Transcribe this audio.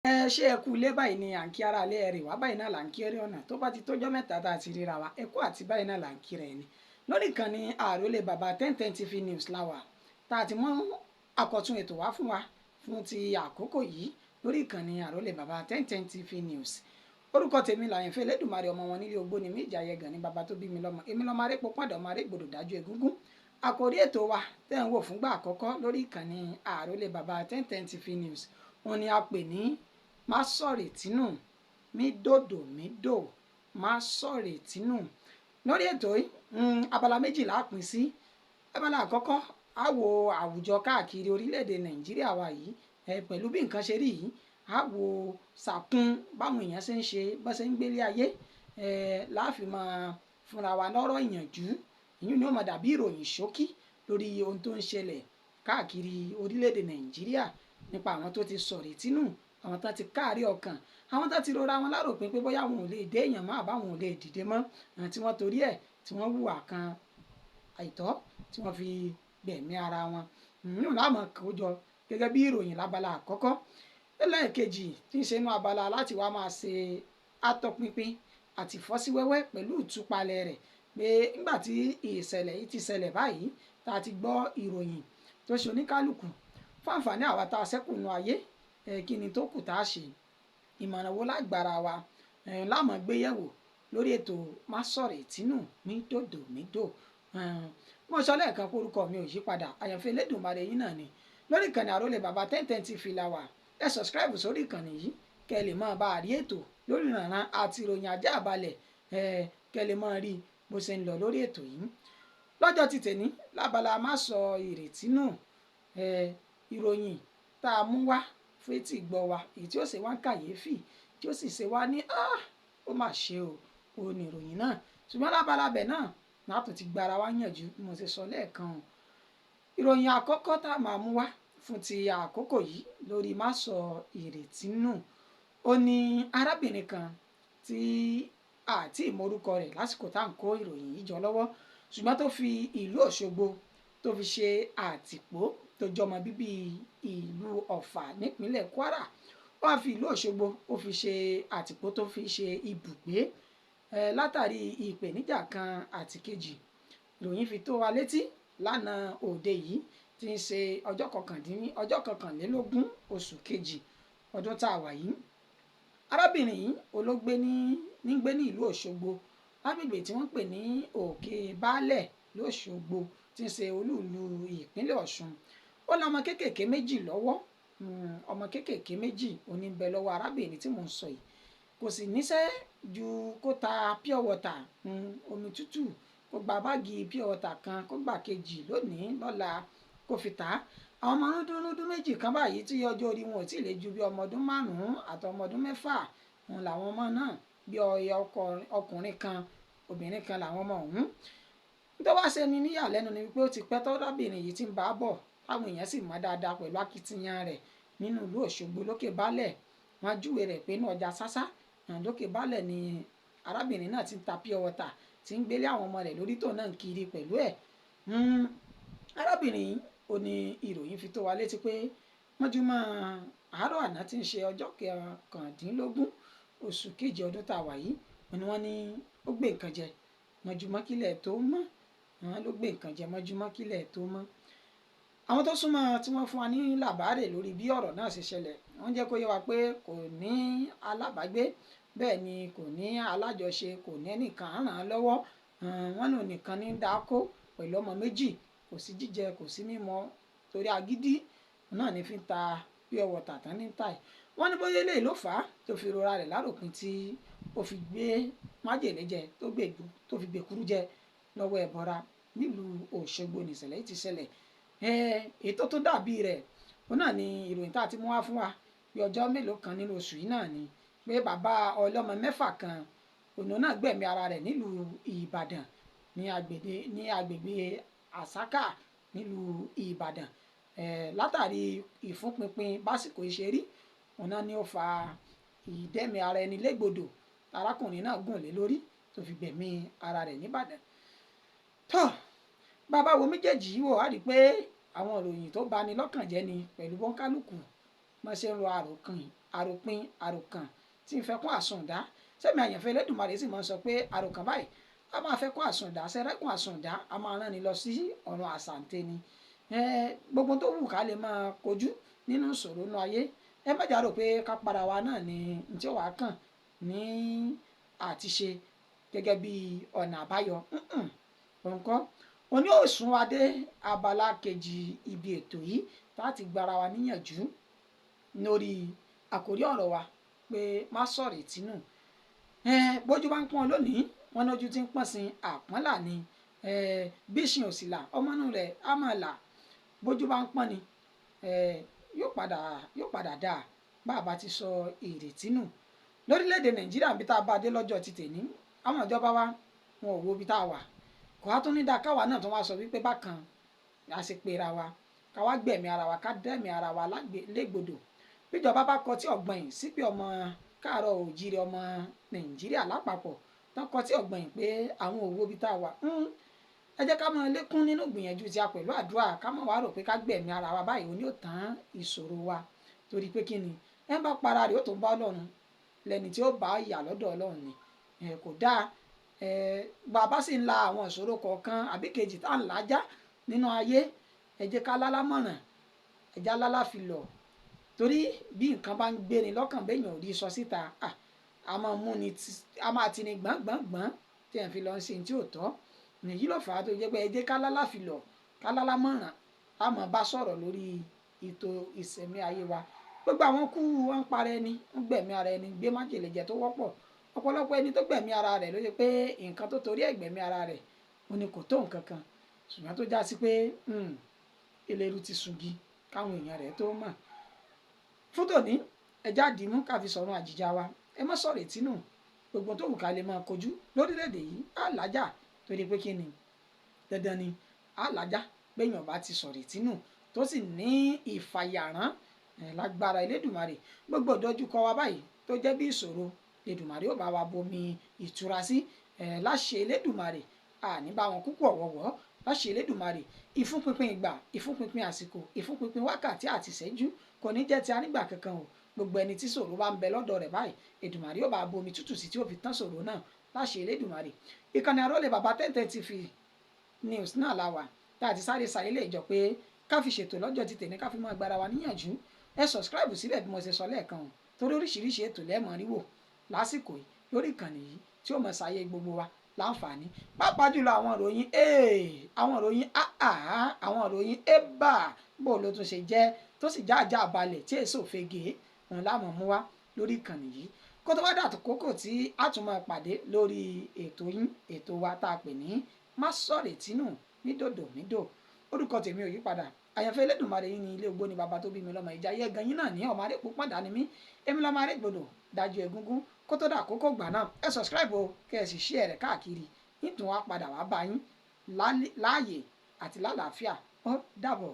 Ṣé ẹ kú ilé báyìí ni à ń kí ara ilé rẹ̀ wá, báyìí náà là ń kí eré ọ̀nà tó bá ti tójọ́ mẹ́ta tá a ti ríra wa, ẹ kú àti báyìí náà là ń kíra ẹni. Lórí ìkànnì Àrólé Bàbá 1010 TV News la wà tá a ti mú àkọ́tún ètò wá fún wa fún ti àkókò yìí lórí ìkànnì Àrólé Bàbá 1010 TV News. Orúkọ tèmi làyànfẹ́ Elédùmarè, ọmọ wọn nílé Ògbóni mi, ìjàyẹ gàn ní bàbá tó bí mi lọ́mọ, èmi lọ́mọ arẹ́pọ̀ pàdé, ọmọ arẹ́gbòdò dájú egúngún. Àkòrí ètò wa tẹ́ ń wò fúngbà àkọ́kọ́ lórí ìkànnì Àrólé Bàbá 1010 TV News òun ni a pè ní má sọ̀rètí nù, mí dòdò mí dò, má sọ̀rètí nù. Lórí ètò yìí, abala méjì la pín sí. Abala àkọ́kọ́, á wo àwùjọ káàkiri orílẹ̀-èdè Nàìjíríà wa yìí, pẹ̀lú bí nǹkan ṣe rí yìí, á wo sàkún báwọn èèyàn ṣe ń ṣe, bọ́n ṣe ń gbélé ayé, láàfin máa fúnra wa lọ́rọ̀ ìyànjú. Ìyún ni ó máa dàbí ìròyìn ṣókí lórí ohun tó ń ṣẹlẹ̀ káàkiri orílẹ̀-èdè Nàìjíríà nípa àwọn tó ti sọ̀rètí nù, àwọn tó ti káàárẹ̀ ọkàn, àwọn tó ti rora wọn láròpin pé bóyá àwọn ò lè dé èèyàn mọ́ àbáwọn ò lè dìde mọ́, àwọn tí wọ́n torí ẹ̀ tí wọ́n hùwà kan àìtọ́ tí wọ́n fi gbẹ̀mí ara wọn. Ìyún la máa kó jọ gẹ́gẹ́ bí ìròyìn lábala àkọ́kọ́. Ẹlẹ́ẹ̀kejì tí ń ṣe inú abala láti wá máa ṣe atọpinpin àti ìfọ́síwẹ́wẹ́ pẹ̀lú ìtúpalẹ̀ rẹ̀ pé nígbà tí ìṣẹ̀lẹ̀ yìí ti ṣẹlẹ̀ báyìí tá a ti gbọ́ ìròyìn tó ṣe oníkálukú fún àǹfààní àwa tá a ṣẹ́kù nínú ayé, kí ni tó kù tá a ṣe, ìmọ̀ràn wo lágbára wa la máa gbé yẹ̀wò lórí ètò má sọ̀rètí nù, mí dòdò mí dò. Mo sọ lẹ́ẹ̀kan pé orúkọ mi ò yí padà, Àyànfẹ́ Elédùmarè yín náà ni. Lórí ìkànnì Àrólé Bàbá 1010 TV la wà. Ẹ subscribe sórí ìkànnì yìí kẹ́ ẹ lè máa bá a rí ètò lórí ìrànràn àti ìròyìn ajá àbálẹ̀, kẹ́ ẹ lè máa rí bó ṣe ń lọ lórí ètò yìí. Lọ́jọ́ ti tèní lábala má sọ ìrètí nù, ìròyìn tá a mú wá fún etí ìgbọ́ wa, èyí tí ó ṣe wá ń kàyéfì, tí ó sì ṣe wá ní ó mà ṣe o, òun ni ìròyìn náà. Ṣùgbọ́n lábala bẹ̀ náà látò ti gbára wa yànjú bí mo ṣe sọ lẹ́ẹ̀kan. Ìròyìn àkọ́kọ́ tá a máa mú wá fún ti àkókò yìí lórí má sọ ìrètí nù, ó ní arábìnrin kan tí àti ìmọ̀rúkọ rẹ̀ lásìkò tá à ń kó ìròyìn yìí jọ lọ́wọ́, ṣùgbọ́n tó fi ìlú Òṣogbo tó fi ṣe àtìpó, tó jọmọ bíbí ìlú Ọ̀fà nípínlẹ̀ Kwara. Ó wá fi ìlú Òṣogbo ó fi ṣe àtìpó tó fi ṣe ibùgbé látàrí ìpèníjà kan àti kejì. Ìròyìn fi tó wa létí lánàá òde yìí tí ń ṣe ọjọ́ kọkànlélógún oṣù kejì ọdún tá a wà yìí. Arábìnrin yìí olóògbé ní gbé ní ìlú Òṣogbo lágbègbè tí wọ́n ń pè ní Òkè Baálẹ̀ lóṣogbo tí ń ṣe olúùlú ìpínlẹ̀ Ọ̀ṣun. Ó ní ọmọ kéékèèké méjì lọ́wọ́, ọmọ kéékèèké méjì òní ń bẹ lọ́wọ́ arábìnrin tí mò ń sọ yìí. Kò sì níṣẹ́ ju kó ta pure water, omi tútù, kó gba báàgì pure water kan, kó gba kejì lónìí lọ́la kó fi tà á. Àwọn ọmọ rúdúrúdú méjì kan báyìí tí ọjọ́ orí wọn ò tí ì lè ju bí ọmọ ọdún 5 àti ọmọ ọdún 6, òun làwọn ọmọ náà, bí ọkùnrin kan obìnrin kan làwọn ọmọ ọ̀hún. Tó wá ṣe ni níyàlẹ́nu ni wípé ó ti pẹ́ tọ́rábìnrin yìí ti ń bá a bọ̀, táwọn èèyàn sì mọ̀ dáadáa pẹ̀lú akitiyan rẹ̀ nínú ìlú Òṣogbo lókè Baálẹ̀. Wọ́n júwe rẹ̀ pé inú ọjà Sásá lókè Baálẹ̀ ni arábìnrin náà ti ń ta pure water, tí ń gbélé àwọn ọmọ rẹ̀ lórí tó náà ń kiri pẹ̀lú ẹ̀. Arábìnrin yìí ó ní ìròyìn fi tó wa létí pé mọ́júmọ́ àárọ̀ àná tí ń ṣe ọjọ́ kọkàndínlógún oṣù kejì ọdún tá a wà yìí, ni wọ́n ní ó gbé nǹkan jẹ mọ́júmọ́ kílẹ̀ tó mọ́. Wọ́n ló gbé nǹkan jẹ mọ́júmọ́ kílẹ̀ tó mọ́. Àwọn tó súnmọ́ tí wọ́n fún wa ní làbáàrè lórí bí ọ̀rọ̀ náà ṣe ṣẹlẹ̀, wọ́n jẹ́ kó yé wa pé kò ní alábàágbé, bẹ́ẹ̀ ni kò ní alájọṣe, kò ní ẹnìkan ràn án lọ́wọ́. Wọ́n lòun nìkan ní dáko pẹ̀lú ọmọ méjì, kò sí jíjẹ, kò sí mímọ, torí agídí náà ní fi ń ta pure water tán ní tà yìí. Wọ́n ní bóyá eléyìí ló fà á tó fi rora rẹ̀ láròpin tí ó fi gbé májèlé jẹ, tó fi gbèkúrú jẹ lọ́wọ́ ẹ̀bọra nílùú Òṣogbo nìṣẹ̀lẹ̀ yìí ti ṣẹlẹ̀. Ètò tó dàbí rẹ̀ òun náà ni ìròyìn tá a ti mú wá fún wa bí ọjọ́ mélòó kan nínú oṣù yìí náà ni pé bàbá ọlọ́mọ 6 kan òun náà gbẹ̀mí ara rẹ̀ nílùú Ìbàdàn ní agbègbè Àsákà nílùú Ìbàdàn, látàrí ìfúnpinpin básìkò ìṣerí òun náà ni ó fa ìdẹ́mi ara ẹni légbodò arákùnrin náà gùn lé lórí tó fi gbẹ̀mí ara rẹ̀ níbàdàn. Tó bàbá wo méjèèjì yìí wò á rí i pé àwọn ìròyìn tó bani lọ́kàn jẹ́ ni pẹ̀lú bọ́ńkálùkù Mọ́ ṣe ń ro àròpin àròkàn tí ń fẹ́ kún àsùndá. Sẹ́mi àyànfẹ́ Elédùmarè sì máa ń sọ pé àròkàn báyìí a máa fẹ́ kún àsùndá, sẹ́rẹ́kùn àsùndá a máa rán ni lọ sí ọ̀run àsàǹtẹ̀ ni. Gbogbo tó wù ká lè máa kojú nínú ìṣòro inú ayé, ẹ má jà rò pé ká para wa náà ni tí ó wàá kàn ní àti ṣe gẹ́gẹ́ bí ọ̀nà àbáyọ. Òǹkọ́ òní ò sún wa dé abala kejì ibi ètò yìí láti gbára wa níyànjú lórí àkórí ọ̀rọ̀ wa pé má sọ̀rọ̀ ìtínú. Bójú bá ń pọ́n lónìí, wọn lójú tí ń pọ́n sí àpọ́nlà ni. Bí ìsìn ò sì là, ọmọnú rẹ̀ á máa là. Bójú bá ń pọ́n ni yóò padà dáa bá a bá ti sọ ìrètí nù. Lórílẹ̀‐èdè Nàìjíríà bí tá a bá dé lọ́jọ́ ti tèní, àwọn ìjọba wa wọn ò wo ibi tá a wà. Kò á tún ní dáa káwa náà tún wá sọ wípé bákan a ṣe pera wa, ká wá gbẹ̀mí ara wa, ká dẹ̀mí ara wa légbodò. Bíjọba bá kọ tí ọ̀gbọ̀n yìí sí pé ọmọ káàárọ̀ òjíire ọmọ Nàìjíríà lápapọ̀ tán kọ tí ọ̀gbọ̀n yìí pé àwọn ò wo ibi tá a wà. Ẹ jẹ́ ká máa lékún nínú gbìyànjú tí a pẹ̀lú àdúrà, ká má wàá rò pé ká gbẹ̀mí ara wa báyìí òní ò tán ìṣòro wa. Torí pé kí ni ẹ bá para rẹ̀ ó tó ń bá Ọlọ́run lẹ́ni tí ó bá ìyà lọ́dọ̀ Ọlọ́run ni. Kò dáa. Bàbá sì ń la àwọn ìṣòro kọ̀ọ̀kan àbí kejì tá à ń làjá nínú ayé, ẹ jẹ́ ká lálámọ̀ràn, ẹ jẹ́ lálá fi lọ̀. Torí bí nǹkan bá ń gbéni lọ́kàn béèyàn ò rí sọ síta, a máa mú ni, a máa tini gbọ̀ngbọ̀ngbọ̀n tí ẹ̀ ń fi lọ ṣe tí ò tọ́. Èyí ló fà á tó jẹ́ pé ẹ jẹ́ ká lálá fi lọ̀, ká lálámọ̀ràn, a máa bá sọ̀rọ̀ lórí ètò ìṣẹ̀mí ayé wa. Gbogbo àwọn kú wọn ń para ẹni, ń gbẹ̀mí ara ẹni, gbé májèlé jẹ tó wọ́pọ̀. Ọ̀pọ̀lọpọ̀ ẹni tó gbẹ̀mí ara rẹ̀ ló jẹ́ pé nǹkan tó torí ẹ̀ gbẹ̀mí ara rẹ̀ ó ní kò tó nǹkan kan. Ṣùgbọ́n tó já sí pé eléru ti sungi káwọn èèyàn rẹ̀ tó mọ̀. Fún tòní, ẹ já dìímú ká fi sọ̀rọ̀ àjìjà wa. Ẹ má sọ̀rọ̀ ìtínú. Gbogbo tó wù ká lè máa kojú lórílẹ̀‐èdè yìí á làjà. Torí pé kí ni dandan ni á làjà béèyàn bá ti sọ̀rọ̀ ìtínú tó sì ní ìfàyàrán lágbára Elédùmarè. Gbogbo ìdojúkọ wa báyìí tó jẹ́ bí ìṣòro, Elédùmarè ó bá wa bomi ìtura sí. Láṣẹ Elédùmarè, àní bá wọn kúkú ọ̀wọ̀wọ́. Láṣẹ Elédùmarè, ìfúnpinpin ìgbà, ìfúnpinpin àsìkò, ìfúnpinpin wákàtí àti ìṣẹ́jú kò ní jẹ́ ti anígbà kankan o. Gbogbo ẹni tí ṣòro bá ń bẹ lọ́dọ̀ rẹ̀ báyìí, Èdùmàrè ó bá bomi tútù sí tí ó fi tán ṣòro náà. Láṣẹ Elédùmarè. Ìkànnì Àrólé Bàbá 1010 TV News náà la wà tá a ti sáré sáré lè jọ pé ká fi ṣètò lọ́jọ́ ti tèmi, ká fi máa gbára wa níyànjú. Ẹ subscribe síbẹ̀ bí mo ṣe sọ lẹ́ẹ̀kan o, torí oríṣiríṣi ètò lẹ́ẹ̀mọ́ rí wò lásìkò yìí lórí ìkànnì yìí tí ó mọ̀ ṣayé gbogbo wa láǹfààní. Pàápàá jùlọ àwọn ìròyìn àwọn ìròyìn àwọn ìròyìn ébà bó ló tún ṣe jẹ́ tó sì jáàjá balẹ̀ tí èso fege òun láwọn mú wá lórí ìkànnì yìí. Kó tó wá dàtò kókò tí a tún máa pàdé lórí ètò yín, ètò wa tá a pè ní Má Sọ̀rọ̀ Ìtínú ní dòdò mídò. Orúkọ tèmi ò yí padà. Àyànfẹ́ Elédùmarè yín ní ilé ògbóni bàbá tó bí mi lọ́mọ. Ìjà yẹ gan yín náà ní ọmọ arẹ́pọ̀ pọ̀ndà ni mí. Èmi lọ́mọ arẹ́gbọ̀dọ̀ dájú egúngún. Kó tó dà kókó gbà náà, ẹ subscribe o, kẹ́ ẹ sì share rẹ̀ káàkiri. Yín tún wá padà wá bá yín láàyè àti lálàáfíà. Ó dàbọ̀.